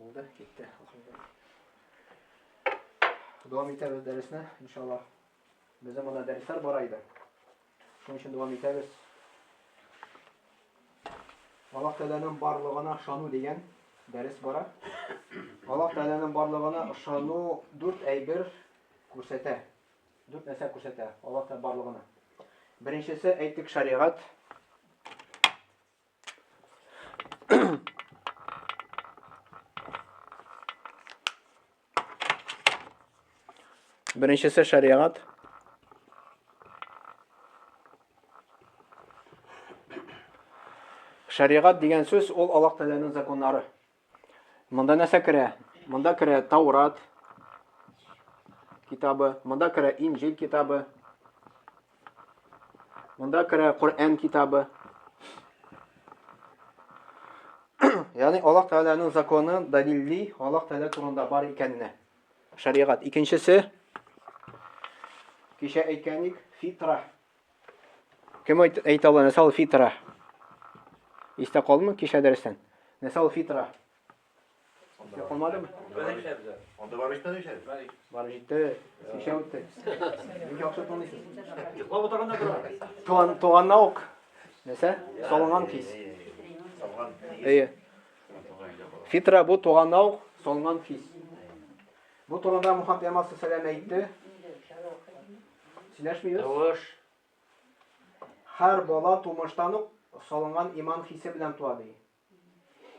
Булды, китте. Дәвам итәбез дәресне, иншаллаһ. Безнең монда дәресләр бара иде. Шуның өчен дәвам итәбез. Аллаһ Тәгаләнең барлыгына ышану дигән дәрес бара. Аллаһ Тәгаләнең барлыгына ышану дүрт әйбер күрсәтә. Дүрт нәрсә күрсәтә Аллаһ Тәгалә барлыгына. Беренчесе әйттек шәригать. Беренчесе шәригать. Шәригать дигән сүз ул Аллаһ Тәгаләнең законнары. Монда нәрсә керә? Монда керә Таурат китабы, монда керә Инҗил китабы, монда керә Коръән китабы. Ягъни Аллаһ Тәгаләнең законы дәлилли Аллаһ Тәгалә турында бар икәненә. Шәригать. Икенчесе, кичә әйткән фитра. Кем әйтә ала, нәрсә ул фитра? Истә калдымы кичә дәрестән? Нәрсә ул фитра? Истә калмадымы? Анда барып җитмәде ич. Барып җитте. Кичә үтте. Бик яхшы таныйсыз. Йоклап утырганда тора. Туган, туганнан ук. Нәрсә? Салынган хис. Салган. Әйе. Фитра бу туганнан ук салынган хис. Бу турында Мухаммад пәйгамбәр саллаллаху әйтте. Сөйләшмибез. Тавыш. Һәр бала тумыштан ук салынган иман хисе белән туа ди.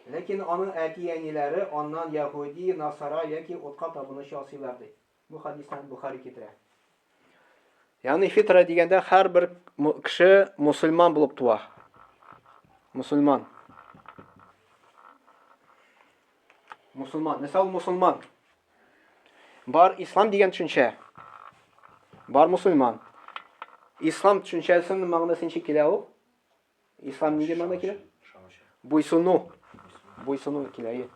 Ләкин аның әти-әниләре аннан яһүди, насара яки утка табынучы ясыйлар ди. Бу хадисны Бухари китерә. Ягъни фитра дигәндә һәрбер кеше мусульман булып туа. Мусульман. Мусульман. Нәрсә ул мусульман? Бар ислам дигән төшенчә. Бар мусульман. Ислам төшенчәсенең мәгънәсе ничек килә ул? Ислам нигә мәгънә килә? Буйсыну. Буйсыну килә. Әйе.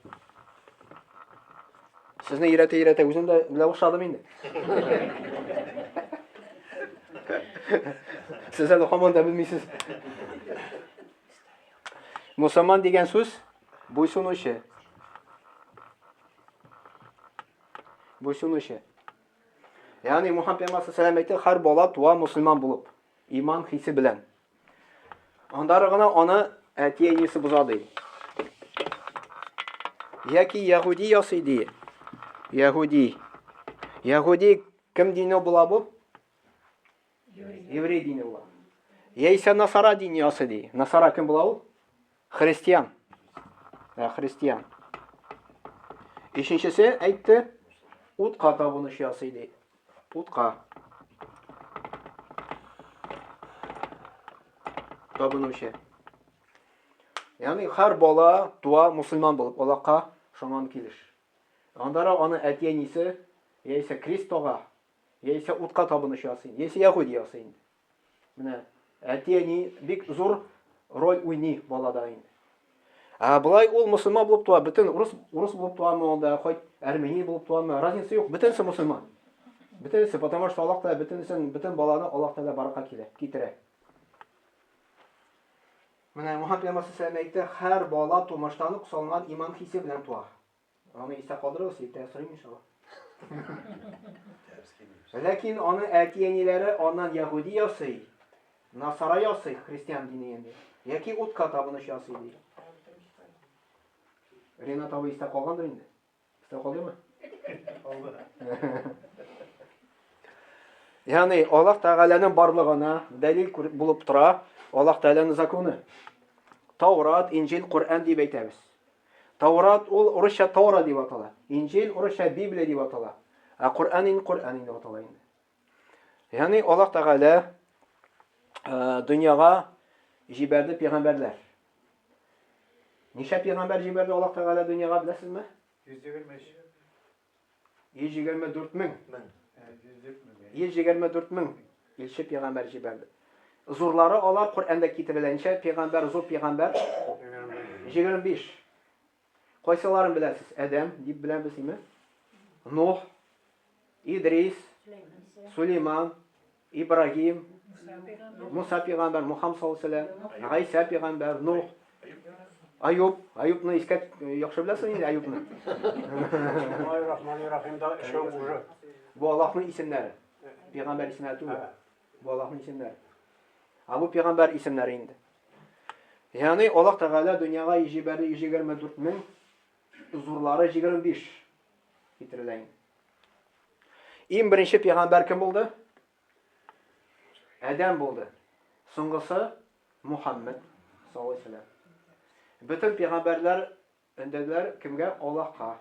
Сезне өйрәтә-өйрәтә үзем дә белә башладым инде. Сез әле һаман да белмисез. Мусульман дигән сүз буйсынучы. Буйсынучы. Ягъни Мухаммад пәйгамбәр саллаллаху алейһи һәр бала туа мусульман булып, иман хисе белән. Аннары гына аны әти-әнисе боза ди. Яки яһүди ясый ди. Яһүди. Яһүди кем дине була бу? Еврей дине була. Яисә насара дине ясый ди. Насара кем була ул? Христиан. Ә, христиан. Өченчесе әйтте, утка табынучы ясый ди. Утка. Табынучы. Ягъни һәр бала туа мусульман булып, Аллаһка ышанган килеш. Аннары аны әти-әнисе яисә Кристога, яисә утка табынучы ясый, яисә яһүди ясый инде. Менә әти-әни бик зур роль уйный балада инде. Ә болай ул мусульман булып туа, бөтен урыс урыс булып туамы ул да, хоть әрмени булып туамы, разница юк, бөтенесе мусульман. Бөтенесе, потому что Аллаһ Тәгалә бөтенесен, бөтен баланы Аллаһ Тәгалә баракка килә, китерә. Менә Мухаммад пәйгамбәр саллаллаху әйтте, һәр бала тумыштан ук салынган иман хисе белән туа. Аны истә калдырыгыз, иртәгә сорыйм иншалла. Ләкин аны әти-әниләре аннан яһүди ясый, насара ясый, христиан дине инде. Яки утка табыныш ясый ди. Ренат абый истә калгандыр инде. Истә калдымы? Калды. Ягъни Аллаһ Тәгаләнең барлыгына дәлил булып тора Аллаһ Тәгаләнең законы. Таурат, Инҗил, Коръән дип әйтәбез. Таурат ул урысча Тора дип атала. Инҗил урысча Библия дип атала. Ә Коръән инде Коръән инде атала инде. Ягъни Аллаһ Тәгалә э, дөньяга җибәрде пәйгамбәрләр. Ничә пәйгамбәр җибәрде Аллаһ Тәгалә дөньяга беләсезме? 123. 124 мең. 124 мең илче пәйгамбәр җибәрде. Зурлары алар Коръәндә китерелә. Ничә пәйгамбәр, зур пәйгамбәр? 25. Кайсыларын беләсез? Адәм дип беләбез, име? Нух, Идрис, Сулейман, Ибрагим, Муса пәйгамбәр, Мухаммад саллаллаху алейһи ва сәлләм, Гайсә пәйгамбәр, Нух. Аюб, Аюбны искә яхшы беләсең инде Аюбны. Рахмани-Рахимда өчәү уже. Бу Аллаһның исемнәре. Пәйгамбәр исемнәре түгел. Бу Аллаһның исемнәре. Ә бу пәйгамбәр исемнәре инде. Ягъни Аллаһ Тәгалә дөньяга җибәрде 124 мең, зурлары 25 китерелә инде. Иң беренче пәйгамбәр кем булды? Адәм булды. Соңгысы Мухаммед саллаллаһу алейһи вәсәлләм. Бөтен пәйгамбәрләр өндәделәр кемгә? Аллаһка.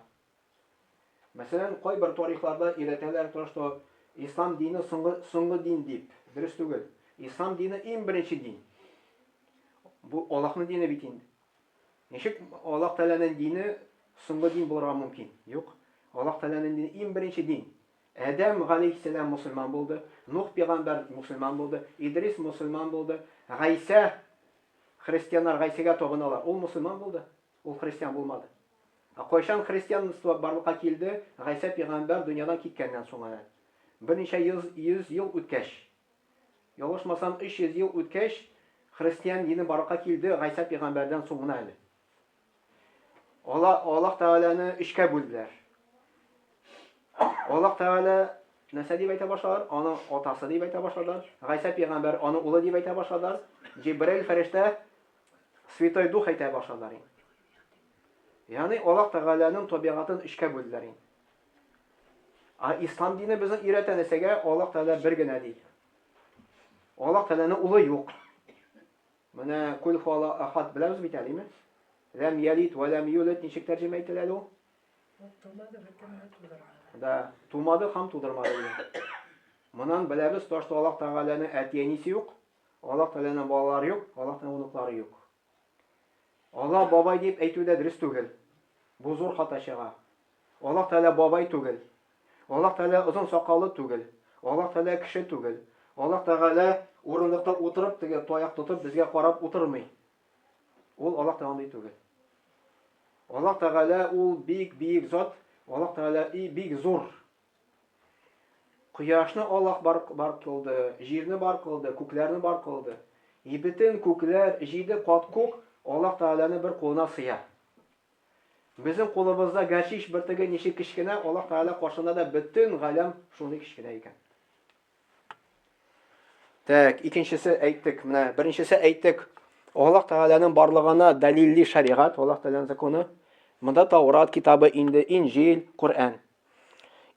Мәсәлән, кайбер тарихларда өйрәтәләр, то, что ислам дине соңгы, соңгы дин дип. Дөрес түгел. Ислам дине иң беренче дин. Бу Аллаһның дине бит инде. Ничек Аллаһ Тәгаләнең дине соңгы дин булырга мөмкин? Юк. Аллаһ Тәгаләнең дине иң беренче дин. Адәм галәйһиссәлам мусульман булды, Нух пәйгамбәр мусульман булды, Идрис мусульман булды, Гайсә христианнар Гайсәгә табыналар, ул мусульман булды. Ул христиан булмады. Ә кайчан христианство барлыкка килде? Гайсә пәйгамбәр дөньядан киткәннән соң әле. Берничә йөз, йөз ел үткәч. Ялгышмасам, 300 ел үткәч, христиан дине барлыкка килде Гайсә пәйгамбәрдән соң гына әле. Алла, Аллаһ Тәгаләне өчкә бүлделәр. Аллаһ Тәгалә нәрсә дип әйтә башладылар? Аның атасы дип әйтә башладылар. Гайсә пәйгамбәр аның улы дип әйтә башладылар. Җибраил фәрештә Святой Дух әйтә башладылар инде. Ягъни Аллаһ Тәгаләнең табигатен өчкә бүлделәр инде. Ә ислам дине безне өйрәтә нәрсәгә? Аллаһ Тәгалә бер генә ди. Аллаһ Тәгаләнең улы юк. Менә кул хуала ахад беләбез бит әлеме? Ләм ялид ва ләм юлад ничек тәрҗемә ителә әле ул? Тумады, беркемне тудырмады. Да, тумады һәм тудырмады дигән. Моннан беләбез, то, что Аллаһ Тәгаләнең әти-әнисе юк, Аллаһ Тәгаләнең балалары юк, Аллаһ Тәгаләнең оныклары юк. Аллаһ бабай дип әйтү дә дөрес түгел. Бу зур хата чыга. Аллаһ Тәгалә бабай түгел. Аллаһ Тәгалә озын сакаллы түгел. Аллаһ Тәгалә кеше түгел. Аллаһ Тәгалә урындыкта утырып, теге таяк тотып безгә карап утырмый. Ул Аллаһ Тәгалә андый түгел. Аллаһ Тәгалә ул бик биек зат, Аллаһ Тәгалә и бик зур. Кояшны Аллаһ бар, бар кылды, җирне бар кылды, күкләрне бар кылды. И бөтен күкләр, җиде кат күк Аллаһ Тәгаләнең бер кулына сыя. Безнең кулыбызда гәшиш бөртеге ничек кечкенә, Аллаһ Тәгалә каршында да бөтен галәм шундый кечкенә икән. Так, икенчесе әйттек. Менә беренчесе әйттек. Аллаһ Тәгаләнең барлыгына дәлилли шәригать, Аллаһ Тәгаләнең законы. Монда Таурат китабы инде, Инҗил, Коръән.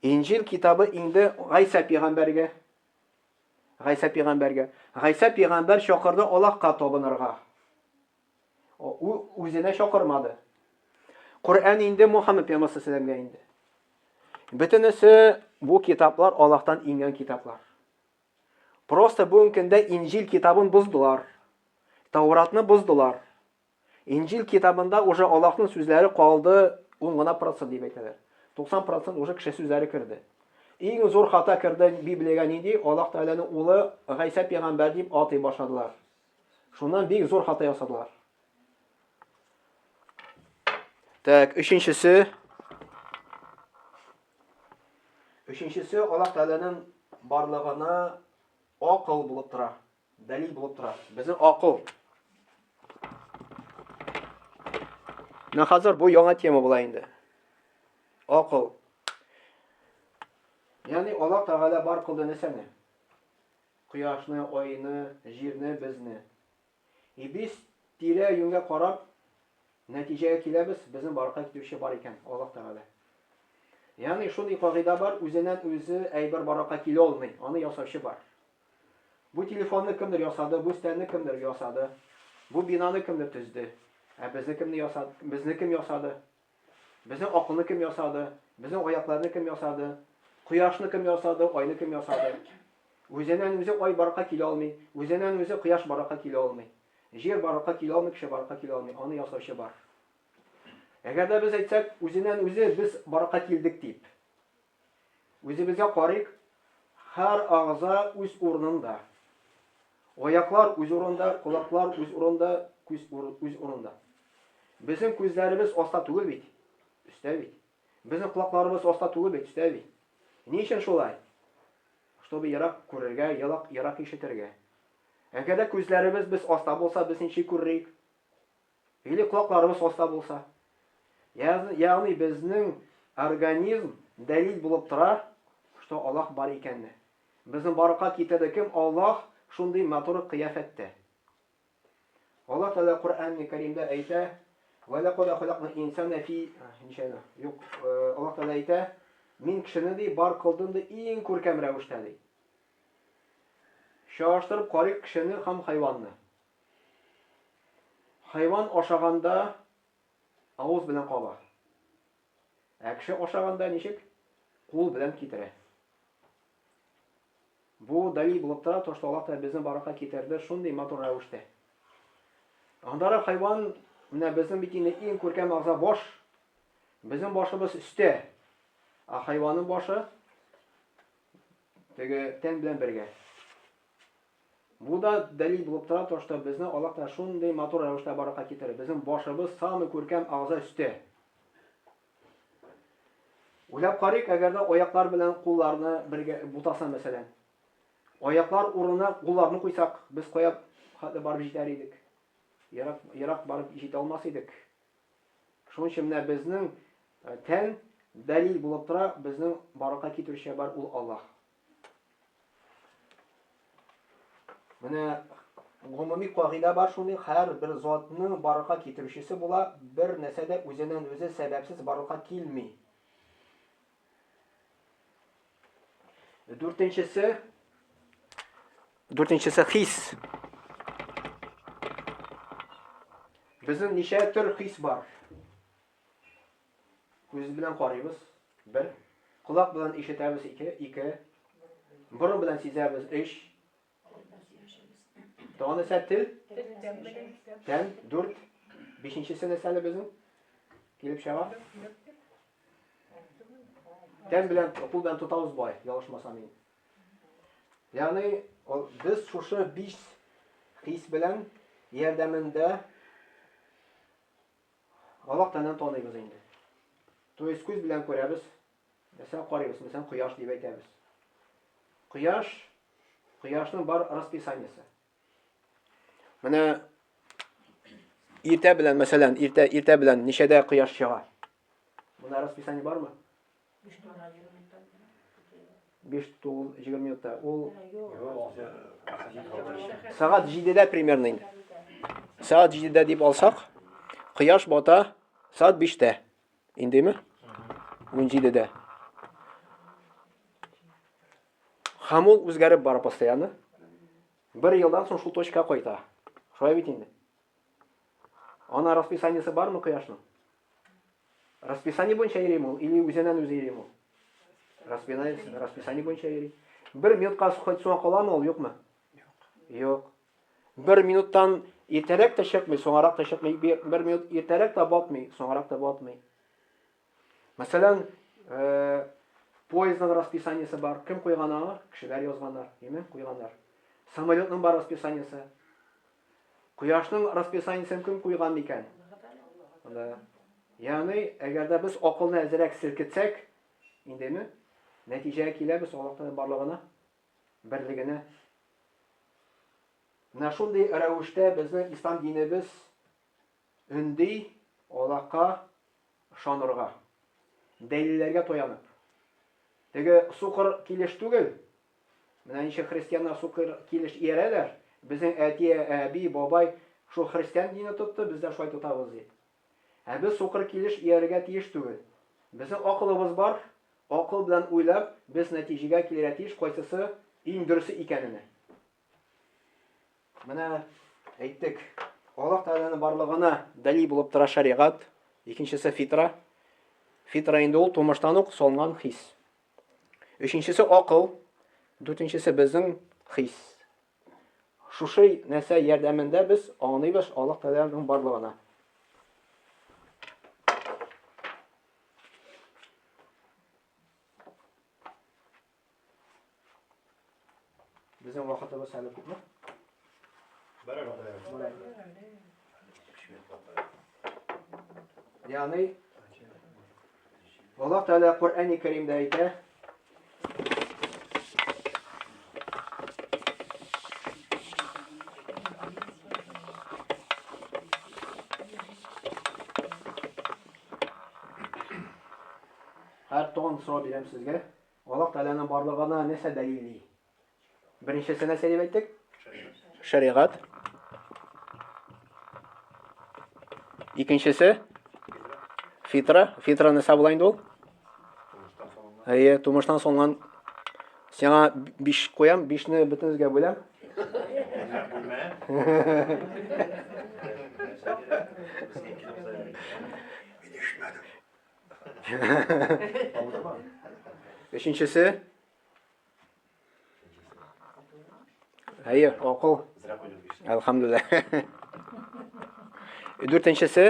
Инҗил китабы инде Гайсә пәйгамбәргә. Гайсә пәйгамбәргә. Гайсә пәйгамбәр чакырды Аллаһка табынырга. Ул үзенә чакырмады. Коръән инде Мухаммед пәйгамбәр саллаллаху инде. Бөтенесе бу китаплар Аллаһтан иңгән китаплар. Просто бүгенге көндә Инҗил китабын боздылар. Тауратны боздылар. Инҗил китабында уже Аллаһның сүзләре калды 10 гына процент дип әйтәләр. 90 процент уже кеше сүзләре керде. Иң зур хата керде Библиягә нинди? Аллаһ Тәгаләнең улы Гайсә пәйгамбәр дип атый башладылар. Шуннан бик зур хата ясадылар. Так, өченчесе. Өченчесе Аллаһ Тәгаләнең барлыгына акыл булып тора. Дәлил булып тора. Безнең акыл. Менә хәзер бу яңа тема була инде. Акыл. Ягъни Аллаһ Тәгалә бар кылды нәрсәне? Кояшны, айны, җирне, безне. И без тирә-юньгә карап, нәтиҗәгә киләбез, безнең барлыкка китерүче бар икән, Аллаһ Тәгалә. Ягъни шундый кагыйдә бар, үзеннән үзе әйбер барлыкка килә алмый, аны ясаучы бар. Бу телефонны кемдер ясады, бу стәнне кемдер ясады, бу бинаны кемдер төзде. Ә безне кемне ясады? Безне кем ясады? Безнең акылны кем ясады? Безнең аякларны кем ясады? Кояшны кем ясады? Айны кем ясады? Үзеннән үзе ай барлыкка килә алмый, үзеннән үзе кояш барлыкка килә алмый. Җир барлыкка килә алмый, кеше барлыкка килә алмый. Аны ясаучы бар. Әгәр дә без әйтсәк, үзеннән үзе без барлыкка килдек дип. Үзебезгә карыйк, һәр агъза үз урынында. Аяклар үз урында, колаклар үз урында, күз үз урында. Безнең күзләребез аста түгел бит, өстә бит. Безнең колакларыбыз аста түгел бит, өстә бит. Ни өчен шулай? Чтобы ерак күрергә, ерак, ерак ишетергә. Әгәр дә күзләребез без аста булса, без ничек күрерик? Или колакларыбыз аста булса. Ягъни безнең организм дәлил булып тора, что Аллаһ бар икәнне. Безне барлыкка китерде кем? Аллаһ шундый матур кыяфәттә. Аллаһ Тәгалә Коръән Кәримдә әйтә: "Ва лакад халакна инсана фи" ничәне? Юк, Аллаһ Тәгалә әйтә: "Мин кешене ди бар кылдым ди иң күркәм рәвештә ди." Чагыштырып карыйк кешене һәм хайванны. Хайван ашаганда авыз белән каба. Ә кеше ашаганда ничек? Кул белән китерә. Бу дәлил булып тора, то, что Аллаһ Тәгалә безне барлыкка китерде шундый матур рәвештә. Аннары хайван, менә безнең бит инде иң күркәм әгъза баш. Безнең башыбыз өстә. Ә хайванның башы теге тән белән бергә. Бу да дәлил булып тора, то, что безне Аллаһ Тәгалә шундый матур рәвештә барлыкка китерде. Безнең башыбыз самый күркәм әгъза өстә. Уйлап карыйк, әгәр дә аяклар белән кулларны бергә бутаса, мәсәлән. Аяклар урынына кулларны куйсак, без кая хәтле барып җитәр идек? Ерак, ерак барып җитә алмас идек. Шуның өчен менә безнең э, тән дәлил булып тора, безнең барлыкка китерүче бар ул Аллаһ. Менә гомуми кагыйдә бар шундый, һәр бер затның барлыкка китерүчесе була, бер нәрсә дә үзеннән үзе сәбәпсез барлыкка килми. Дүртенчесе, дүртенчесе хис. Безнең ничә төр хис бар? Күз белән карыйбыз, бер. Колак белән ишетәбез, ике, ике. Борын белән сизәбез, өч. Тагын нәрсә? Тел? Тән, дүрт. Бишенчесе нәрсә әле безнең? Килеп чыга. Тән белән, кул белән тотабыз бай, ялгышмасам мин. Ягъни без шушы биш хис белән ярдәмендә Аллаһ Тәгаләне таныйбыз инде. То есть күз белән күрәбез, мәсәлән, карыйбыз, мәсәлән, кояш дип әйтәбез. Кояш, кояшның бар расписаниесе. Менә иртә белән, мәсәлән, иртә иртә белән ничәдә кояш чыга? Монда расписание бармы? 5 9 20 минутта. Ул сәгать 7-дә примерно инде. Сәгать 7-дә дип алсак, кояш бата сәгать 5-тә. Индеме? 17-дә. Һәм ул үзгәреп бара постоянно. Бер елдан соң шул точка кайта. Шулай бит инде. Ана расписаниесе бармы кояшның? Расписание буенча йөрим ул или үзеннән үзе йөрим ул? Расписание, расписание буенча йөри. Бер минутка хоть соңа каламы ул, юкмы? Юк. Юк. Бер минуттан иртәрәк тә чыкмый, соңарак та чыкмый. Бер минут иртәрәк тә батмый, соңарак та батмый. Мәсәлән, э, поездның расписаниесе бар. Кем куйган аңа? Кешеләр язганнар, димме? Куйганнар. Самолетның бар расписаниесе. Кояшның расписаниесен кем куйган микән? Да. Ягъни, әгәр дә без акылны әзрәк селкетсәк, индеме? Нәтиҗәгә киләбез Аллаһ барлыгына, берлегенә. Менә шундый рәвештә безнең ислам динебез өнди Аллаһка ышанырга. Дәлилләргә таянып. Теге сукыр килеш түгел. Менә ничек христианнар сукыр килеш иярәләр. Безнең әти, әби, бабай шул христиан дине тотты, без дә шулай тотабыз дип. Ә без сукыр килеш иярергә тиеш түгел. Безнең акылыбыз бар, акыл белән уйлап, без нәтиҗәгә килергә тиеш, кайсысы иң дөресе икәненә. Менә әйттек, Аллаһ Тәгаләнең барлыгына дәлил булып тора шәригать, икенчесе фитра. Фитра инде ул тумыштан ук салынган хис. Өченчесе акыл, дүртенчесе безнең хис. Шушы нәрсә ярдәмендә без аңлыйбыз Аллаһ Тәгаләнең барлыгына. Безнең вакытыбыз әле күпме? Бар әле. Ягъни Аллаһ Тәгалә Коръәни Кәримдә әйтә, Хәзер тагын сорау бирәм сезгә. Аллаһ Тәгаләнең барлыгына нәрсә дәлилли? Беренчесе нәрсә дип әйттек? Шәригать. Икенчесе фитра. Фитра нәрсә була инде ул? Әйе, тумыштан салынган. Сиңа 5 куям, 5-не бөтенегезгә бүләм. Өченчесе Әйе, акыл. Әлхәмдүлилләһ. Дүртенчесе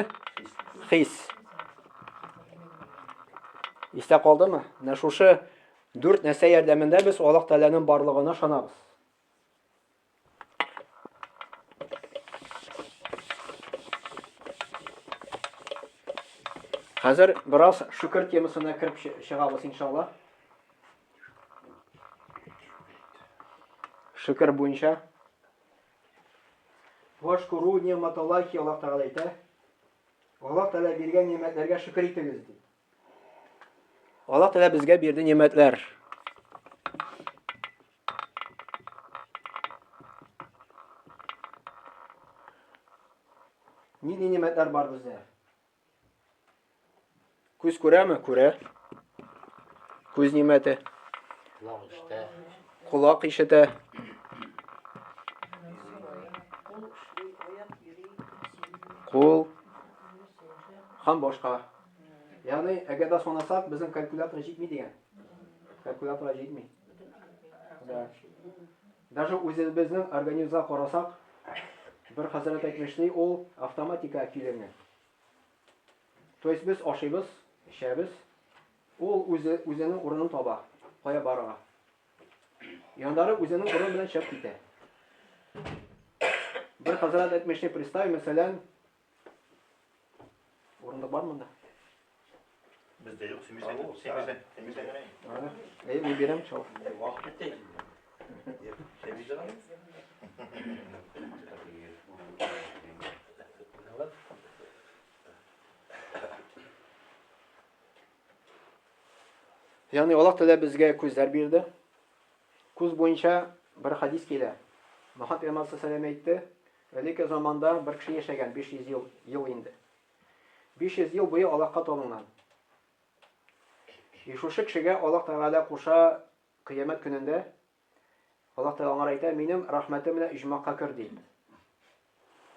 хис. Истә калдымы? Менә шушы дүрт нәрсә ярдәмендә без Аллаһ Тәгаләнең барлыгына ышанабыз. Хәзер бераз шөкер темасына кереп чыгабыз, иншалла. Шөкер буенча. Вашкуру ниматаллахи Аллаһ Тәгалә әйтә. Аллаһ Тәгалә биргән нимәтләргә шөкер итегез ди. Аллаһ Тәгалә безгә бирде нимәтләр. Нинди нимәтләр бар бездә? Күз күрәме? Күрә. Күз нимәте. Колак ишетә. Колак ишетә. Кул һәм башка. Ягъни, әгәр дә санасак, безнең калькулятор җитми дигән. Калькулятор җитми. Да. Даже үзебезнең организмга карасак, бер хәзрәт әйтмешли, ул автоматика көйләнгән. То есть без ашыйбыз, эчәбез, ул үзе үзенең урынын таба, кая барырга. Яндары үзенең урыны белән чыгып китә. Бер хәзрәт әйтмешли, представь, мәсәлән, Урындык бар монда? Бездә юк, син бирсәң, син бирсәң, син бирсәң генә. Әй, мин бирәм, чал. Вакыт бетте. Син бирсәң. Ягъни Аллаһ Тәгалә безгә күзләр бирде. Күз буенча бер хадис килә. Мөхәммәд пәйгамбәр саллаллаху әйтте, элекке заманда бер кеше яшәгән 500 ел, ел инде. 500 ел буе Аллаһка табынган. И шушы кешегә Аллаһ Тәгалә куша кыямәт көнендә Аллаһ Тәгалә аңар әйтә, минем рәхмәтем белән иҗмакка кер ди.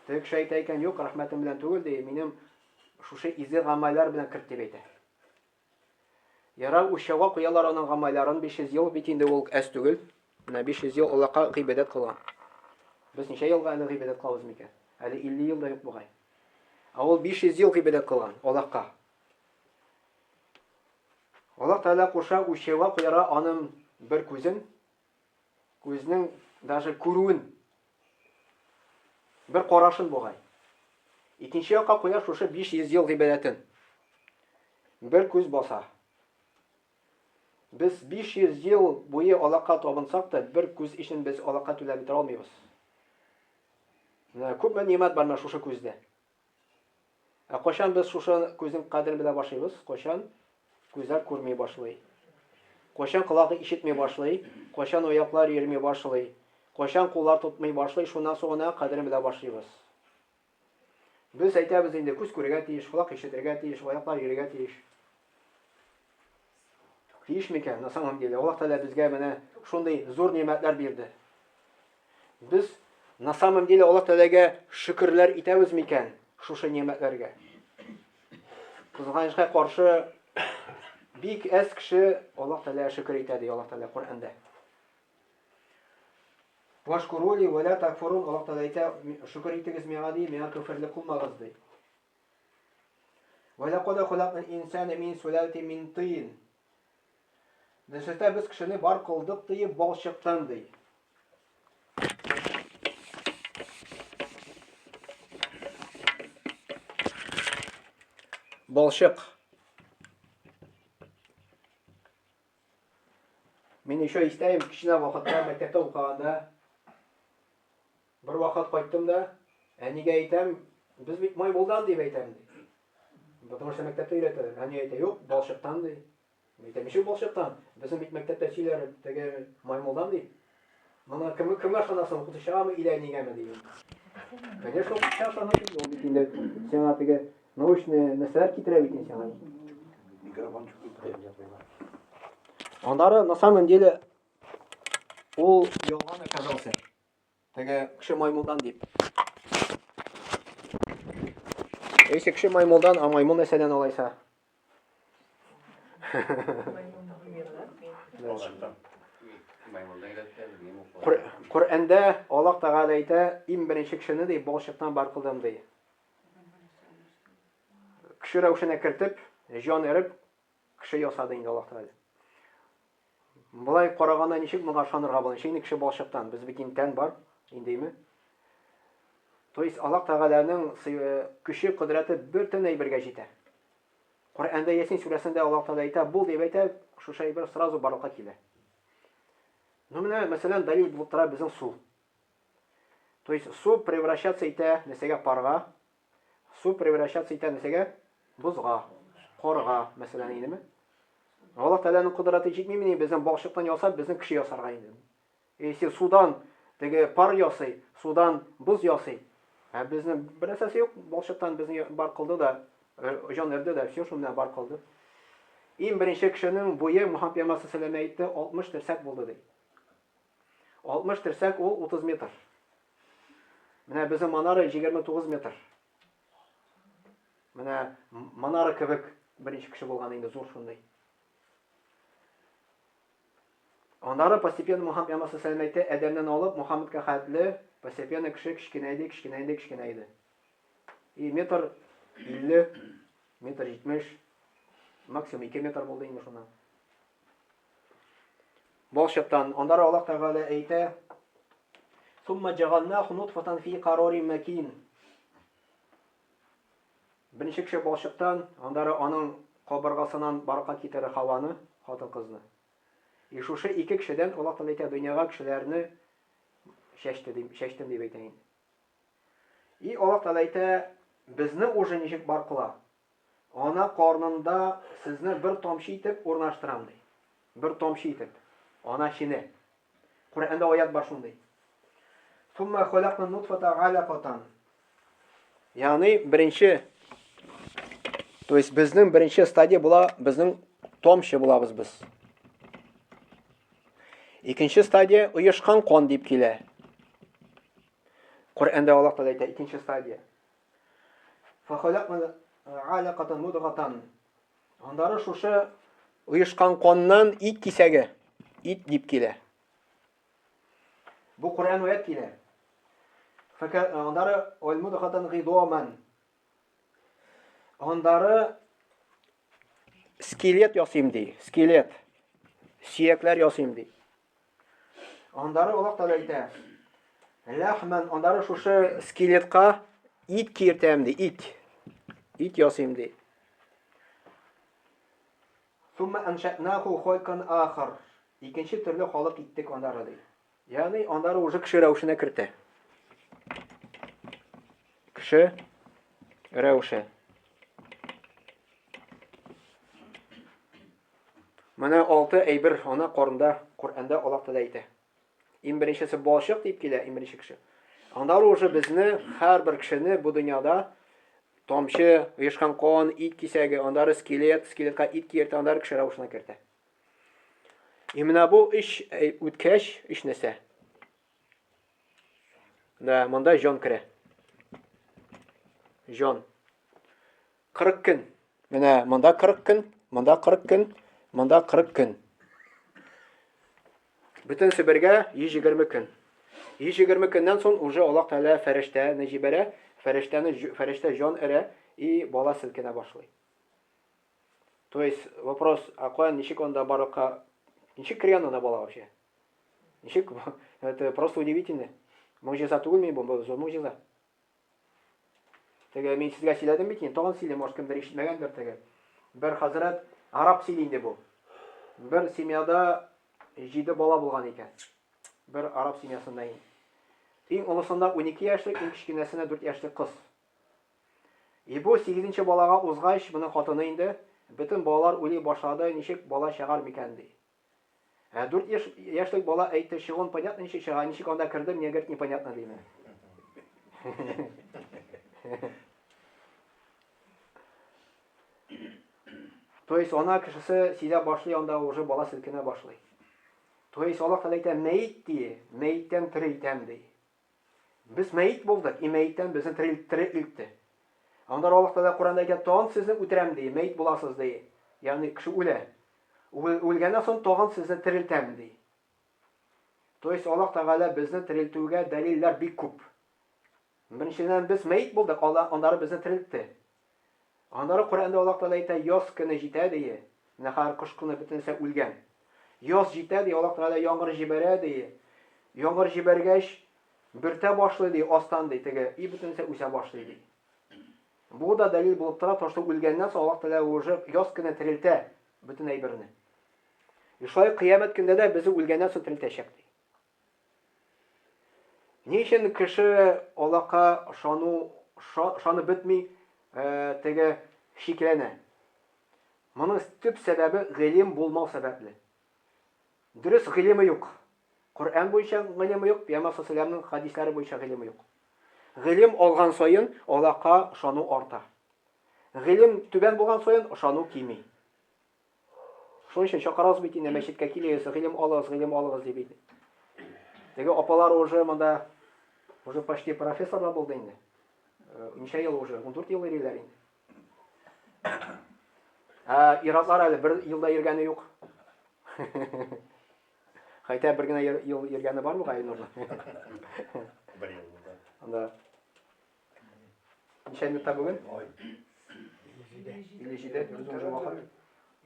Теге кеше әйтә икән, юк, рәхмәтем белән түгел ди, минем шушы изге гамәлләр белән керт дип әйтә. Ярар, үлчәүгә куялар аның гамәлләрен 500 ел бит инде ул әз түгел. Менә 500 ел Аллаһка гыйбадәт кылган. Без ничә елга әле гыйбадәт кылабыз микән? Әле 50 ел да юк бугай. Ә ул 500 ел гыйбадәт кылган Аллаһка. Аллаһ Тәгалә куша үлчәүгә куярга аның бер күзен, күзнең даже күрүен, бер карашын бугай. Икенче якка куя шушы 500 ел гыйбадәтен. Бер күз баса. Без 500 ел буе Аллаһка табынсак та, бер күз өчен без Аллаһка түләп бетерә алмыйбыз. Менә күпме нимәт бар менә шушы күздә. Ә кайчан без шушы күзнең кадерен белә башлыйбыз? Кайчан күзләр күрми башлый? Кайчан колагы ишетми башлый? Кайчан аяклар йөрми башлый? Кайчан куллар тотмый башлый? Шуннан соң гына кадерен белә башлыйбыз. Без әйтәбез инде, күз күрергә тиеш, колак ишетергә тиеш, аяклар йөрергә тиеш. Тиеш микән? На самом деле, Аллаһ Тәгалә безгә менә шундый зур нимәтләр бирде. Без на самом деле Аллаһ Тәгаләгә шөкерләр итәбез микән шушы нимәтләргә? Кызганычка каршы бик әз кеше Аллаһ Тәгаләгә шөкер итә ди Аллаһ Тәгалә Коръәндә. Вашкурули ва ла такфурун Аллаһ Тәгалә әйтә, шөкер итегез миңа ди, миңа көферлек кылмагыз ди. Ва лакад халакнал инсана мин сулалатин мин тин. Нәрсәдә без кешене бар кылдык ди, балчыктан ди. Балчык. Мин еще истәем, кечкенә вакытта мәктәптә укыганда бер вакыт кайттым да, әнигә әйтәм, без бит маймылдан дип әйтәм ди. Потому что мәктәптә өйрәтәләр. Әни әйтә, юк, балчыктан ди. Әйтәм, ничек балчыктан? Безнең бит мәктәптә сөйләр теге маймылдан дип. Моны кем кемгә ышанасың, укытучыгамы или әнигәме дим. Конечно, укытучыга ышанасың, ул бит инде сиңа теге научный нәрсәләр китерә бит инде сиңа. Микрофон чүп Аннары, на самом деле, ул ялган оказался. Теге кеше маймылдан дип. Если кеше маймылдан, а маймыл нәрсәдән алайса? Коръәндә Аллаһ Тәгалә әйтә, иң беренче кешене ди, балчыктан бар кылдым ди. Кеше рәвешенә кертеп, җан өреп, кеше ясады инде Аллаһ Тәгалә. Болай караганда ничек моңа ышанырга була? Ничек инде кеше балчыктан? Без бит инде тән бар, индеме? То есть Аллаһ Тәгаләнең көче, кодрәте бөтен әйбергә җитә. Коръәндә Ясин сүрәсендә Аллаһ Тәгалә әйтә, бул дип әйтә, шушы әйбер сразу барлыкка килә. Ну менә, мәсәлән, дәлил булып тора безнең су. То есть су превращаться итә нәрсәгә парга, су превращаться итә нәрсәгә бозга, карга, мәсәлән, инеме? Аллаһ Тәгаләнең кодрәте җитмимени безнең балчыктан ясап, безнең кеше ясарга инде. Если судан теге пар ясый, судан боз ясый. Ә безнең бер нәрсәсе юк, балчыктан безне бар кылды да, җан өрде дә, все шунда бар кылды. Иң беренче кешенең буе Мухаммад пәйгамбәр саллаллаху әйтте, 60 терсәк булды ди. 60 терсәк ул 30 метр. Менә безнең манара 29 метр. Менә манара кебек беренче кеше булган инде зур шундый. Аннары постепенно Мухаммад пәйгамбәр саллаллаху әйтте, Адәмнән алып Мухаммадка хәтле постепенно кеше кечкенәйде, кечкенәйде, кечкенәйде. И метр 50, метр 70, максимум 2 метр булды инде шуннан. Балчыктан. Аннары Аллаһ Тәгалә әйтә, Сумма җагалнаху нутфатан фи карарин макин. Беренче кеше балчыктан, аннары аның кабыргасыннан барка китерә Хаваны, хатын-кызны. И шушы ике кешедән Аллаһ Тәгалә әйтә, дөньяга кешеләрне чәчте дип, чәчтем дип әйтә инде. И Аллаһ Тәгалә әйтә, безне уже ничек бар кыла? Ана карнында сезне бер тамчы итеп урнаштырам ди. Бер тамчы итеп. Ана чине. Коръәндә аят бар шундый. Сумма халакна нутфата алакатан. Ягъни беренче то есть безнең беренче стадия була, безнең тамчы булабыз без. Икенче стадия оешкан кан дип килә. Коръәндә Аллаһ Тәгалә әйтә, икенче стадия. Фахалакна алакатан мудгатан. Аннары шушы оешкан каннан ит кисәге, ит дип килә. Бу Коръән аят килә. Аннары алмудгатан гидоман. Аннары скелет ясыйм ди, скелет. Сөякләр ясыйм ди. Аннары Аллаһ Тәгалә әйтә, Ләхмән, аннары шушы скелетка ит киертәм ди, ит. Ит ясыйм ди. Сумма аншәнаху халкан ахар. Икенче төрле халык иттек аннары ди. Ягъни аннары уже кеше рәвешенә кертә. Кеше рәвеше. Менә алты әйбер ана карында Коръәндә Аллаһ Тәгалә әйтә. Иң беренчесе балчык дип килә, иң беренче кеше. Аннары уже безне һәрбер кешене бу дөньяда тамчы, оешкан кан, ит кисәге, аннары скелет, скелетка ит киертә, аннары кеше рәвешенә кертә. И менә бу өч үткәч, өч нәрсә. Да, монда җан керә. Җан. 40 көн. Менә монда 40 көн, монда 40 көн, монда 40 көн. Бөтенесе бергә 120 көн. 120 көннән соң уже Аллаһ Тәгалә фәрештәне җибәрә, фәрештәне фәрештә җан өрә и бала селкенә башлый. То есть вопрос, а каян ничек анда барлыкка ничек кергән анда бала вообще? Ничек? Это просто удивительно. Могҗиза түгелме бу? Бу зур могҗиза. Теге мин сезгә сөйләдем бит инде, тагын сөйлим, может кемдер ишетмәгәндер теге. Бер хәзрәт араб сөйли инде бу. Бер семьяда җиде бала булган икән. Бер араб семьясында инде. Иң олысында 12 яшьлек, иң кечкенәсенә 4 яшьлек кыз. И бу 8 балага узгач, моның хатыны инде Бөтен балалар уйлый башлады, ничек бала чыгар микән, ди. Ә 4 яшь, яшьлек бала әйтте, чыгуын понятно ничек чыга, ничек анда керде, мне говорит, непонятно, ди. То есть ана кешесе сизә башлый, анда уже бала селкенә башлый. То есть Аллаһ Тәгалә әйтә, мәет ди, мәеттән терелтәм ди. Без мәет булдык, и мәеттән безне тере илтте. Аннары Аллаһ Тәгалә Коръәндә әйтә, тагын сезне үтерәм ди, мәет буласыз ди. Ягъни кеше үлә. Үлгәннән соң тагын сезне терелтәм ди. То есть Аллаһ Тәгалә безне терелтүгә дәлилләр бик күп. Беренчедән без мәет булдык, Алла аннары безне терелтте. Аннары Коръәндә Аллаһ Тәгалә әйтә, яз көне җитә ди. Менә хәзер кыш көне бөтенесе үлгән. Яз җитә ди, Аллаһ Тәгалә яңгыр җибәрә ди. Яңгыр җибәргәч, бөртә башлый ди, астан ди, теге, и бөтенесе үсә башлый ди. Бу да дәлил булып тора, то, что үлгәннән соң Аллаһ Тәгалә уже яз көне терелтә бөтен әйберне. И шулай кыямәт көндә дә безне үлгәннән соң терелтәчәк ди. Ни өчен кеше Аллаһка ышану, ышанып бетми, э, теге шикләнә? Моның төп сәбәбе гыйлем булмау сәбәпле. Дөрес гыйлеме юк. Коръән буенча гыйлеме юк, Пәйгамбәр саллаллаһу хадисләре буенча гыйлеме юк. Гыйлем алган саен Аллаһка ышану арта. Гыйлем түбән булган саен ышану кими. Шуның өчен чакырабыз бит инде мәчеткә килегез, гыйлем алыгыз, гыйлем алыгыз дип инде. Теге апалар уже монда уже почти профессорлар булды инде. Э, ничә ел уже? 14 ел йөриләр инде. Ә иратлар әле бер елда йөргәне юк. Хәйтә бер генә ел йөргәне бар бугай Айнурның. Бер ел булды. Анда Ничә минутта бүген? 57. Безнең уже вакыт.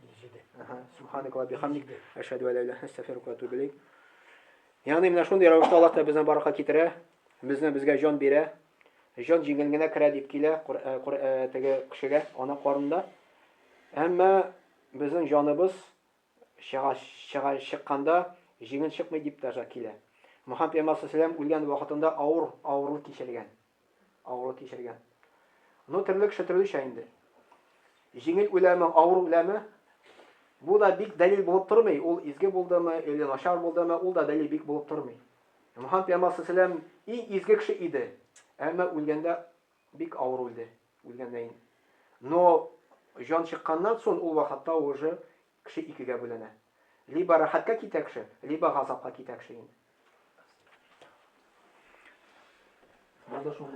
57. Ага. Субханак ва бихамдик. Әшһәду ә ла илаһа астагфирука ва атубу илейк. Ягъни менә шундый рәвештә Аллаһ та безне баракка китерә, безне безгә җан бирә. Җан җиңел генә керә дип килә э, э, теге кешегә, ана карынында. Әмма безнең җаныбыз чыга, чыга, чыкканда җиңел чыкмый дип даже килә. Мөхәммәд пәйгамбәр саллаллаху үлгән вакытында авыр авырлык кичергән. Авырлык кичергән. Ну, төрле кеше төрлечә инде. Җиңел үләме, авыр үләме? Бу да бик дәлил булып тормый. Ул изге булдымы или начар булдымы, ул да дәлил бик булып тормый. Мөхәммәд пәйгамбәр саллаллаху иң изге кеше иде. Әмма үлгәндә бик авыр үлде. Үлгәндә инде. Но җан чыкканнан соң ул вакытта уже кеше икегә бүленә. Либо рәхәткә китә кеше, либо газапка китә кеше инде. Булды шул.